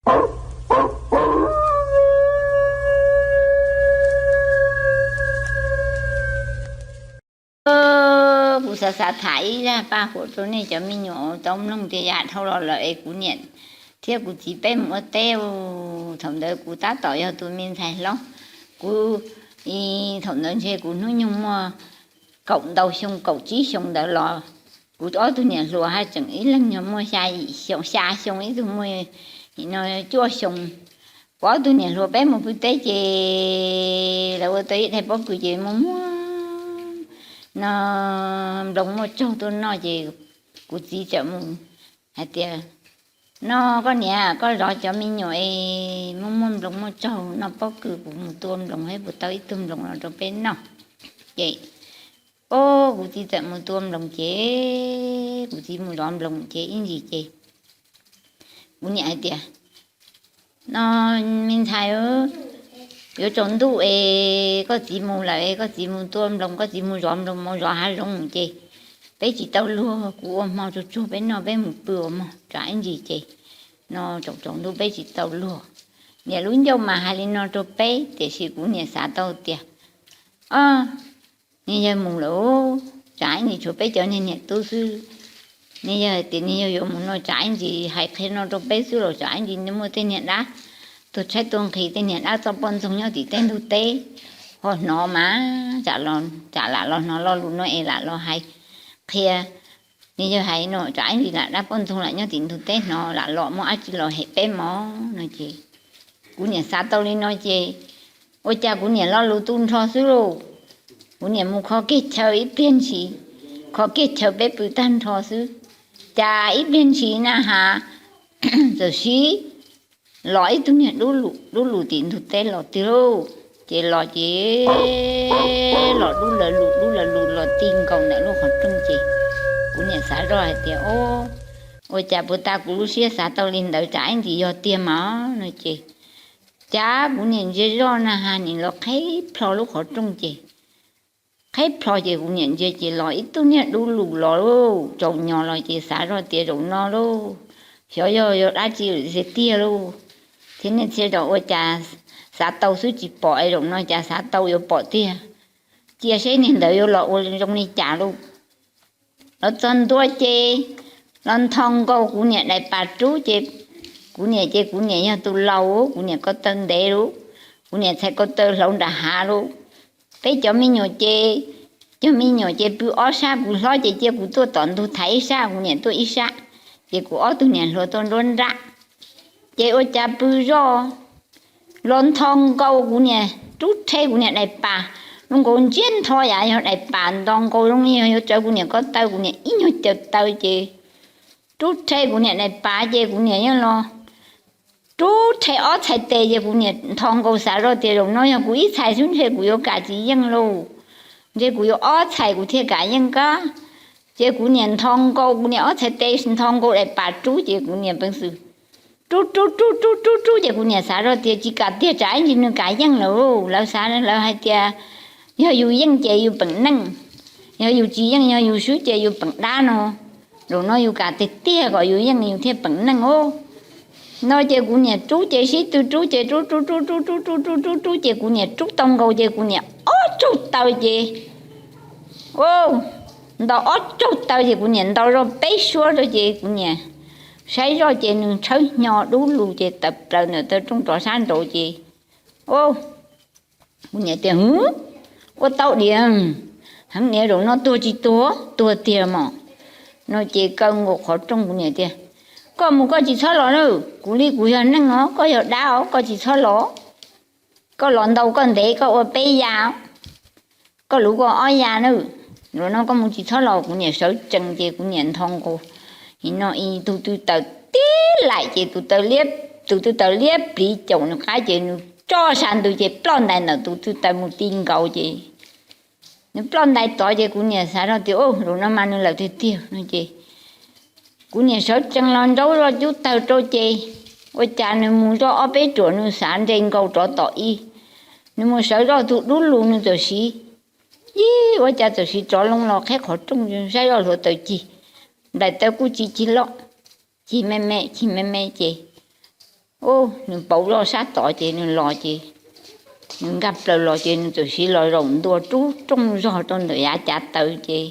Kuv xav xav tham ib zaj paj huam rau nej cov me nyuam tau mloog tias yam dhau los lawm es kuv niam thiab kuv txiv peb mus ua teb. Thaum ntawd kuv tab tom yog tus me ntxhais hlob, kuv, thaum ntawd ntshe kuv hnub nyoog muaj kaum ntau xyoo, kaum tsib xyoo ntawd los. Kuv ob tug niam hluas haj tseem ib leeg nyuag muaj xya xyoo, ib tug muaj no cuaj xyoo. Kuv ob tug niam hluas peb mus pw teb ces lawv ua tau ib daim pob kws ces muaj muaj no nploos muaj tsaug tuaj noj ces kuv txiv txawm mus hais tias, no koj niam, koj zov cov me nyuam es muaj muaj nploos muaj tsaug noj pob kws, kuv mus tua nploos thiab puas tau ib tug nploos los rau peb noj. Ces, o, kuv txiv txawm mus tua nploos ces kuv txiv mus zov nploos ces ib ntsis ces kuv niam hais tias, no me ntxhais, yuav tsaus ntuj es koj txiv mus lawm es koj txiv mus tua nploos, koj txiv mus zov nploos, mus zov hav zoov ces peb tsis tau luag, kuv ua hmo tsuag tsuag peb noj peb mus pw ua mog, tsam ib ntsis ces no tsaus tsaus ntuj peb tsis tau luag. Niam lub ncauj mas hais li no rau peb tiam sis kuv niam xav tau tias, o, niag yawg mus lawm, tsam ib ntsis tshuav peb cov niag niam tub xwb. Niag yawg hais tias niag yawg yuav mus no tsam ib ntsis hais qhia no rau peb xwb los tsam ib ntsis muaj tej niag dab tuag tshaib tuag nqhis, tej niag dab txoj poj ntxoog nyob tim tej ntug teb ho hnov mas, tsam lam los hnov lo lus no es lam los hais qhia. Niag yawg hais no tsam ib ntsis lam dab poj ntxoog lam nyob tim ntug teb hnov lam los muaj dab tsi los hem peb mog no ces kuv niam xav tau li no ces ua cas kuv niam lo lus tu nrho xwb lauj. Kuv niam mus kho kiag chaw ib pliag ntshis, kho kiag chaw peb pw tag nrho xwb, cas ib pliag ntshis na has txawm sib los ib tug niag dub lus dub lus tim ntug teb los tiag lauj. Ces los ces los dub lawv lus dub lawv lus los ti nkaus ntawm lub qhov rooj ces kuv niam xav zoj hais tias, o, ua cas puas tas kuv lub siab xav tau li ntawd, tsam ib ntsis yog tiag mas no ces cas kuv niam ntsia zoj na has nim los qheb plho lub qhov rooj ces qheb plho ces kuv niam ntsia ces los ib tug niag dub lus los lauj, tsaus nyos los ces xav zoj tias zaum no lauj, xyov yog yog dab tsi tiag lauj. Thiab niaj txhia zaus ua cas xav tau xwb tsis pom es zaum no cas xav tau yuav pom tiag. Cia seb niag ntawd yuav los ua zoo li cas lauj. Los txog ntua ces los ntho nkaus kuv niam daim pam rub ces kuv niam ces kuv niam yog tus laus, kuv niam ko taw ntev lauj, kuv niam txhais ko taw hlauv nram hav lauj. Peb cov me nyuam ces, cov me nyuam ces pw ob sab, kuv hlob ces cia kuv tuaj tom ntug thaiv ib sab, kuv niam tuaj ib sab, ces kuv ob tug niam hluas tuaj nruab nrab. Ces ua cas pw zoj los ntho nkaus kuv niam, rub rhe kuv niam daim pam, zoo nkaus ntsiab ntho yam yog daim pam nto nkaus zoo li yog yuav tsawv kuv niam ko taw, kuv niam ib nyuag caws taw ces rub rhe kuv niam daim pam ces kuv niam yeej los rub rhe ob txhais tes ces kuv niam ntho nkaus, xav zoj tias zaum no yog kuv ib txhais xwb ntshe kuv yuav kam tsis yeej lauj, ntshe kuv yuav ob txhais kuv thiaj kam yeej kab. Ces kuv niam ntho nkaus, kuv niam ob txhais tes ntho nkaus daim pam rub ces kuv niam peev xwm rub rub rub rub rub rub ces kuv niam xav zoj tias tsis kam tiag, tsam ib ntsis nws kam yeej lawm. Lawv xav, lawv hais tias yog yus yeej ces yus peem neej, yog yus tsis yeej, yog yus swb ces yus peem dab no. Zaum no yus kam tiag tiag kom yus yeej yus thiaj peem neej os. No ces kuv niam rub ces sib tw rub ces rub rub rub rub rub rub rub rub rub ces kuv niam rub tau nkaus ces kuv niam ob tsaug taw ces, ntaus ob tsaug taw ces kuv niam ntaus zoj peb suab rau ces kuv niam saib zoj ces nws tshawb hnyo dub lug ces tawm plaws ntawm taw rooj rov sab nraud ces, kuv niam tias, Hwv, ua tau diam, heev niam, zaum no tuag tsis tuag, tuag tiag mos. No ces kaw nkaus qhov rooj, kuv niam tias, Koj mus koj tsis txhob los na, kuv li kuv yog neeg os, koj yog dab os, koj tsis txhob los. Koj los ntau koj ntev koj ua peb ya, koj luv koj ob ya na. Zaum no koj mus tsis txhob los. Kuv niam sawv tsees ces kuv niam ntho nkaus, nim no ib tug tw taws tib laim ces tus taw, tus tw taws liab pliv caum nws qab ces nws tso sa ntws ces ploj ntais ntawm tus tw taws mus ti nkaus ces nws ploj ntais tod ces kuv niam xav zoj tias, Zaum no mas nws lawm tiag tiag no ces kuv niam sawv tsees los nraub zoj cub tawg rau ces ua cas nws mus zoj ob peb ruam nws xav nres nkaus rov tom ib, nws mus sawv zoj tus dub lug nws txawm siv, ib ua cas txawm siv rov loo los qheb qhov rooj saib zoj hluav taws cig, nplaim taw kuj tsis cig loj, cig me me cig me me ces Nws pauv zoj sab tod ces nws los ces nws nkag plaws los ces nws txawm sim los zaum ntua rub rooj zog rau ntawm yav cav taws ces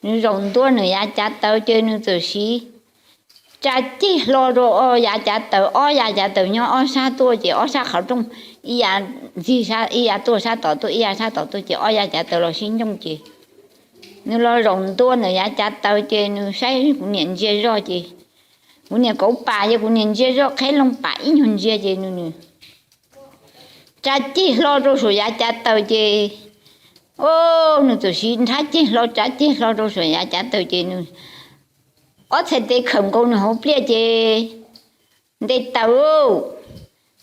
nws zaum ntua ntawm yav cav taws ces nws txawm sim tsa ceg hlo rau yav cav taws, ob yav cav taws nyob ob sab tuaj ces ob sab qhov rooj, ib yav ntxig ib yav tuaj sab tod tuaj, ib yav sab tod tuaj ces ob yav cav taws los sib ncooj ces nws los zaum ntua ntawm yav cav taws ces nws saib kuv niam ntsia zoj ces kuv niam kauv pas ces kuv niam ntsia zoj qheb loo pam ib nyuag ntsia ces nws tsa ceg hlo rau saum yav cav taws ces, o, nws txawm sim nrhab ceg hlo tsa ceg hlo rau saum yav cav taws ces nws ob txhais tes khawm nkaus nws hauv pliaj ces nte taws,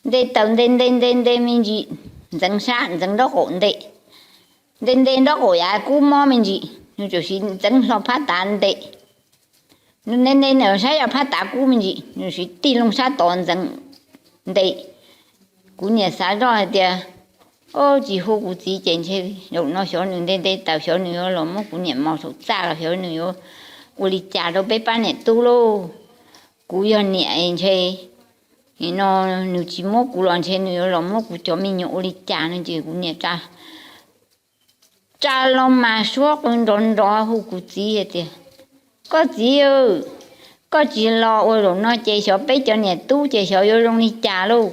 nte taws nte nte nte nte me ntsis, ntxeev sab ntxeev nraub qaum nte, nte nte nraub qaum yav kub mob me ntsis, nws txawm sim ntxeev hlo phab tav nte. Nws nte nte nws saib yog phab tav kub me ntsis, nws sim tig loo sab tod ntxeev nte. Kuv niam xav zoj hais tias, o, tsis hu kuv txiv ces ntshe zaum no xyov nws nte nte taws xyov nws yuav los muab kuv niam mos saum txaj los xyov nws yuav ua li cas rau peb pab niam tub lauj. Kuv yog niam ntshe no nws tsis muab kuv los ntshe nws yuav los muab kuv cov me nyuam ua li cas no ces kuv niam tsa los mas suab qw nrov nrov hu kuv txiv hais tias, koj txiv, koj tsis los ua zaum no ces xyov peb cov niam tub ces xyov yuav zoo li cas lauj.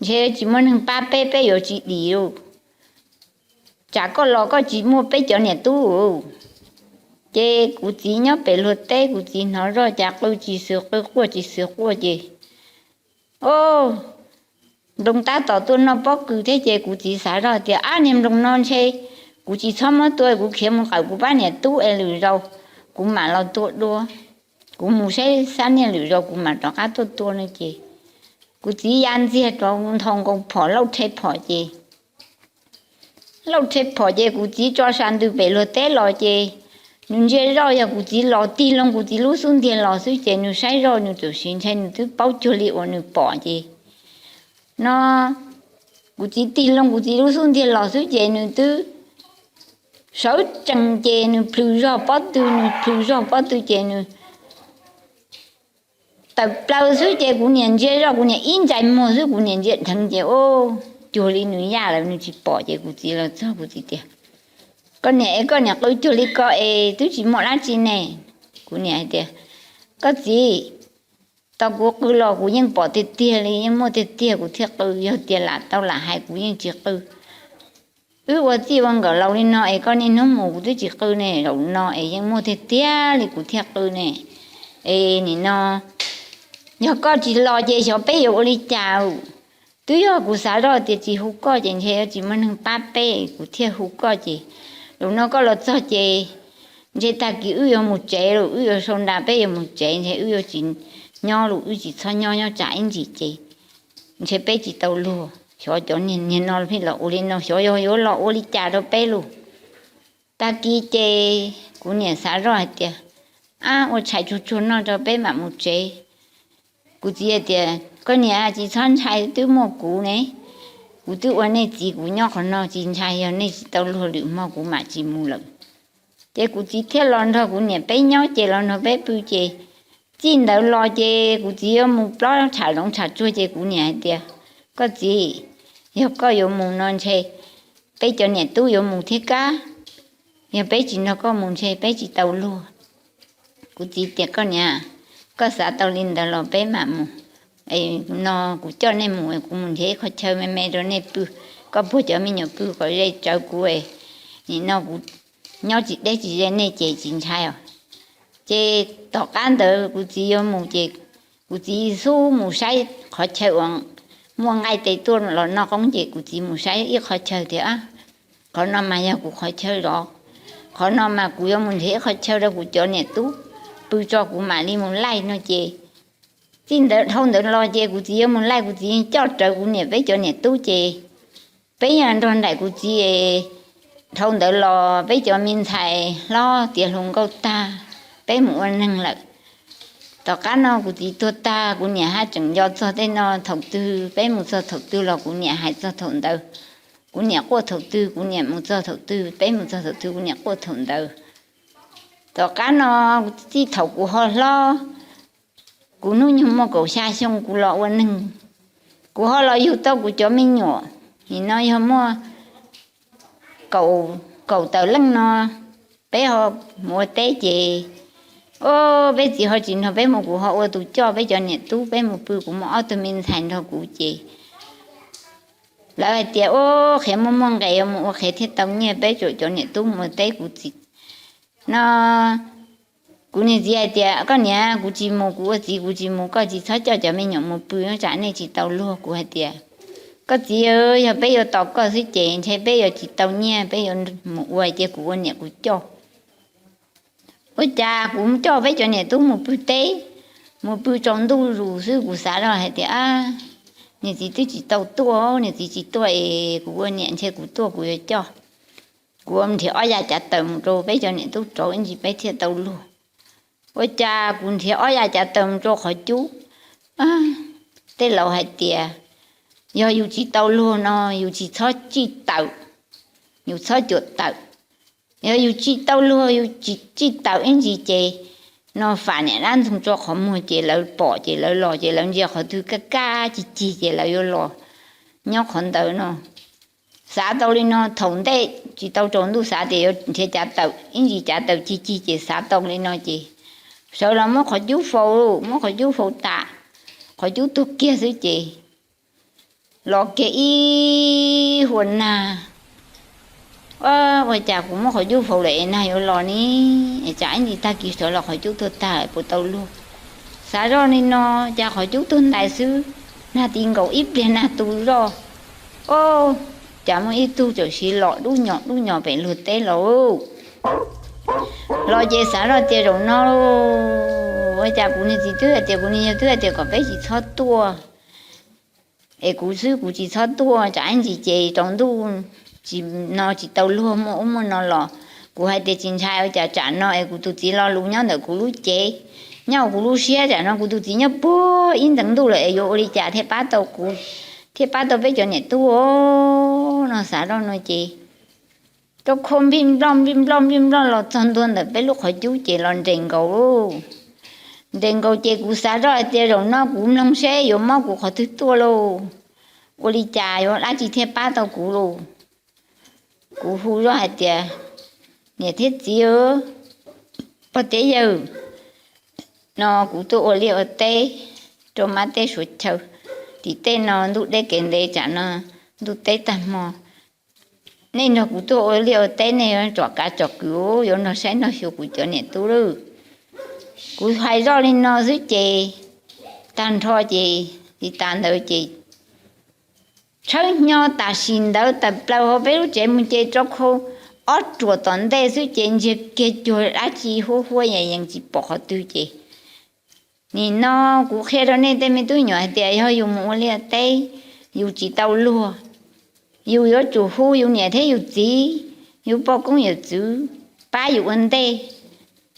Ntshe tsis muaj neeg pab peb, peb yuav tsis dim lauj. Tsam koj los koj tsis muaj peb cov niam tub. Ces kuv txiv nyob pem luag teb, kuv txiv hnov zoj cas qw tsis xwm qw quaj tsis xwm quaj ces, o, nploos tab tom tuaj noj pob kws thiab ces kuv txiv xav zoj tias, ab, niag nploos no ntshe kuv tsis txhob muab tua, kuv khiav mus qawm kuv pab niam tub es lwm zaus kuv mam los tua dua. Kuv mus saib xab niaj lwm zaus kuv mam rov qab tuaj tua no ces kuv txiv ya ntxiag rov nthos nkaus phom lauj rhe phom ces lauj rhe phom ces kuv txiv tso sa ntws pem luag teb los ces nws ntsia zoj yog kuv txiv los tig loo kuv txiv lub xub ntiag los xwb ces nws saib zoj nws txawm sim ntshai nws twb paub cuag li uas nws pom ces no kuv txiv tig loo kuv txiv lub xub ntiag los xwb ces nws twb sawv tsees ces nws plhws zog pob tw, nws plhws zog pob tw ces nws tawm plaws xwb ces kuv niam ntsia zoj kuv niam ib ntsais muag xwb kuv niam ntsia dheev ces, o, cuag li nws yaj lawm nws tsis pom ces kuv txiv los txog kuv txiv tias, koj niam es koj niam qw cuag li ko es twb tsis muaj dab tsi ne. Kuv niam hais tias, koj txiv, tau kuv qw los kuv yeej pom tiag tiag li, yeej muaj tiag tiag kuv thiaj qw, yog tias lam tau lam hais kuv yeej tsis qw. Wb ua txij ua nkawm laus li no es koj niaj hnub mus kuv twb tsis qw ne, zaum no es yeej muaj tiag tiag li kuv thiaj qw ne. Es nim no yog koj tsis los ces xyov peb yuav ua li cas. Twb yog kuv xav zoj tias tsis hu koj ces ntshe yuav tsis muaj neeg pab peb kuv thiaj hu koj ces zaum no koj los txog ces ntshe tag kis wb yuav mus tsev lawm, wb yuav sau nra peb yuav mus tsev ntshe wb yuav tsis nyob lawm, wb tsis txhob nyob nyob tsam ib ntsis ces ntshe peb tsis tau luag. Xyov cov niag no los ua li no xyov yog yuav los ua li cas rau peb lawm. Tag kis ces kuv niam xav zoj hais tias, ab, ua tshais tsuag tsuag noj rau peb mam mus tsev. Kuv txiv hais tias, koj niam tsis txhob ntshai, twb muaj kuv ne, kuv twb ua nej txiv kuv nyob qhov no tsis ntshai, yog nej tsis tau luag lwm hmo kuv mam tsis mus lawm. Ces kuv txiv thiaj los nrog kuv niam peb nyob ces los nrog peb pw ces txij ntawd los ces kuv txiv yuav mus plob tsham zoov tsham tsuag ces kuv niam hais tias, koj txiv, yog koj yuav mus no ntshe peb cov niam tub yuav mus thiab kab, yog peb tsis nrog koj mus ntshe peb tsis tau luag. Kuv txiv tias, koj niam, koj xav tau li ntawd los peb mam mus. No kuv coj nej mus, kuv mus nrhiav ib qho chaw me me rau nej pw, koj puag cov me nyuam pw kom ze tsawv kuv, nim no kuv nyob tsis deb tsis ze nej ces tsis ntshai os. Ces tom qab ntawd kuv txiv yuav mus ces kuv txiv xub mus saib qhov chaw uas muaj nqaij tes tuaj los noj qoob ces kuv txiv mus saib ib qhov chaw tias, qhov no mas yog kuv qhov chaw zov, qhov no mas kuv yuav mus nrhiav ib qhov chaw rau kuv cov niam tub pw tso kuv mam li mus laij no ces txij ntawd dhau ntawd los ces kuv txiv yuav mus laij kuv txiv coj rawv kuv niam peb cov niam tub ces peb yeej nrog nraim kuv txiv. Dhau ntawd los peb cov me ntxhais hlob tiav hluas nkauj tag, peb mus ua neeg lawm. Tom qab no kuv txiv tuag tag kuv niam haj tseem nco txog tej no thaum twg, peb mus txog thaum twg los kuv niam hais txog thaum ntawd. Kuv niam quaj thaum twg kuv niam mus txog thaum twg, peb mus txog thaum twg kuv niam quaj thaum ntawd. Tom qab no txij thaum kuv ho hlob Kuv hnub nyoog muaj kaum xya xyoo kuv los ua neeg, kuv ho los yug tau kuv cov me nyuam. Nim no yog muaj kaum tawm leej no, peb ho mus ua teb ces, o, peb txiv ho tsis nrog peb mus, kuv ho ua tus coj peb cov niam tub, peb mus pw, kuv muaj ob tug me ntxhais nrog kuv ces lawv hais tias, o, qhiav muaj muaj nqe, mus ua qhiav thiaj tau nyiaj, peb tsum cov niam tub mus ua teb. Kuv txiv no, kuv niag txiv hais tias, koj niam, kuv tsis mus, kuv ua txiv kuv tsis mus, koj tsis txhob coj cov me nyuam mus pw tsam nej tsis tau luag. Kuv hais tias, koj txiv, yog peb yuav tos koj xwb ces ntshe peb yuav tsis tau nyiaj, peb yuav mus ua ces kuv ua niam kuv coj. Ua cas kuv coj peb cov niam tub mus pw teb, mus pw tsaus ntuj zus xwb, kuv xav zoj hais tias, niam txiv twb tsis tau tuaj, niam txiv tsis tuaj es kuv ua niam ntshe kuv tuaj kuv yuav coj. Kuv ua nrhiav ob yav cav taws mus rau peb cov niam tub rauv ib ntsis peb thiaj tau luag. Ua cas kuv nrhiav ob yav cav taws mus rau qhov cub, tej laus hais tias, yog yus tsis tau luag no yus tsis txhob tsij tawm, yus txhob cuam tawm. Yog yus tsis tau luag, yus tsis tsij tawm ib ntsis ces no fam niam dab ntxoog tso qhov muag ces lawv pom ces lawv los ces lawv ntsia qhov twg kaj kaj cig cig ces lawv yuav los nyob qhov ntawd no. Xav tau li no, thaum ntej tsis tau tsaus ntuj xav tias yuav nrhiav cav taws, ib ntsis cav taws cig cig ces xav tau li no ces sawv los muab qhov cub faus, muab qhov cub faus tas, qhov cub tuag kiag xwb ces los kiag ib hua nag. Ua cas kuv muab qhov cub faus lawm es nag yuav los ne, es tsam ib ntsis tag kis sawv los qhov cub tuag tag puas tau luag. Xav zoj li no, cas qhov cub tuag ntais xwb, nag ti nkaus ib pliag nag tu zoj. O, cas muaj ib tug txawm siv los dub nyos dub nyos pem luag teb los. Los ces xav zoj tias zaum no ua cas kuv niag txiv twb hais tias, kuv niag yawg twb hais tias kom peb tsis txhob tuaj, es kuv xwb kuv tsis txhob tuaj, tsam ib ntsis ces tsaus ntuj tsis no tsis tau luag muaj ub muaj no los. Kuv hais tias tsis ntshai, ua cas tsam no es kuv tus txiv lo lus nyob ntawm kuv lub cev, nyob kuv lub siab, tsam no kuv tus txiv nyob puag ib ntxeev ntuj lawm es yuav ua li cas thiaj pab tau kuv, thiaj pab tau peb cov niam tub no. Xav zoj no ces rau khau npij nploj npij nploj npij nploj los txog ntua ntawm peb lub qhov cub ces los nres nkaus. Nres nkaus ces kuv xav zoj hais tias zaum no kuv mloog seb yuav mob kuv qhov twg tuaj lauj, ua li cas yuav dab tsi thiaj pab tau kuv lauj. Kuv hu zoj hais tias, niam thiab txiv, pog thiab yawg, no kuv tuaj ua liaj ua teb rau mab teb suav chaw, tim tej no ntuj deb kev ntev, tsam no ntuj teb tag hmo, nej nrog kuv tuaj ua liaj ua teb, nej yuav tsom kav tsom kwm, yuav nrog saib nrog xyuas kuv cov niam tub lawm. Kuv hais zoj li no xwb ces tag nrho ces li tas ntawd ces tshawb hnyo tam sim ntawd tawm plaws hauv peb lub tsev mus ces rau khau ob ruam tom ntej xwb ces ntsiag kiag cuag dab tsi huab huab yees yees tsis pom qhov twg ces nim no kuv qhia rau nej tej me tub nyuam hais tias yog yus mus ua liaj teb, yus tsis tau luag, yus yuav tsum hu yus niam thiab yus txiv, yus poj koob yawm txwv pab yus ua ntej.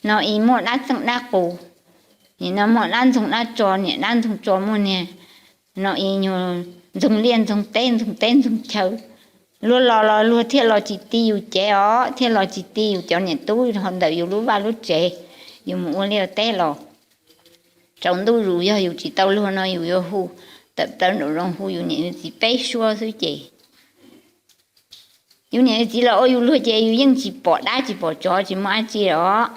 No ib muaj dab txeej dab qus, nim no muaj dab ntxoog dab tso, niam dab ntxoog tso muaj niag, no ib nyuag ntxoog liaj ntxoog teb ntxoog teb ntxoog chaw. Luag los los luag thiaj los tsis ti yus cev os, thiaj los tsis ti yus cov niam tub ho ntawm yus lub vaj lub tsev. Yus mus ua liaj teb los tsaus ntuj zus yog yus tsis tau luag no yus yuav hu tawm plaws nraum zoov hu yus niam yus txiv peb suab xwb ces yus niam yus txiv los ua yus luag ces yus yeej tsis pom dab tsis pom tsov tsis muaj dab tsi os.